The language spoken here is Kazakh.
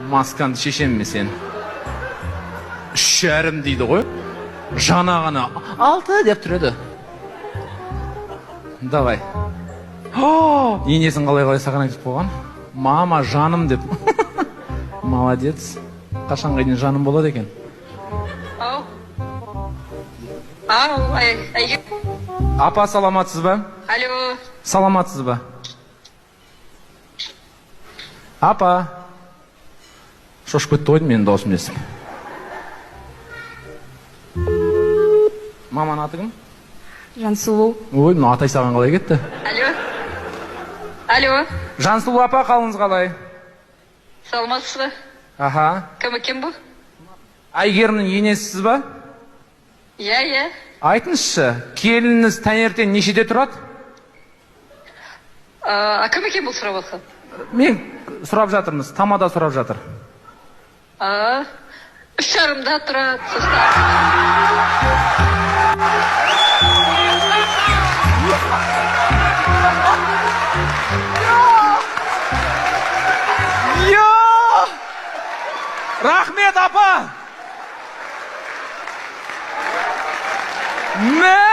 Маскаңды шешемін мен сені. 3,5 дейді ғой. Жаңа ғана 6 деп тұр еді. Давай. Енесін қалай саған айтып қойған? Мама, жаным деп. Молодец. Қашанға дейін жаным болады екен? Ау. Ау, ай, ай. Апа, саламатсыз ба? Алло. Саламатсыз ба? Апа. Шошып кетті ғой менің дауысым естіп. Маманың аты кім? Жансұлу. Ой, мына атай саған қалай кетті? Алло. Алло. Жансұлу апа, қалыңыз қалай? Саламатсыз ба? Аха. Кім екен бұл? Әйгерімнің енесісіз ба? Иә, иә. Айтыңызшы, келініңіз таңертең нешеде тұрады? А кім екен бұл сұрап жатқан? Мен сұрап жатырмыз, тамада сұрап жатыр. 3:30-да тұрады, сосын. Рахмет, апа! Мә!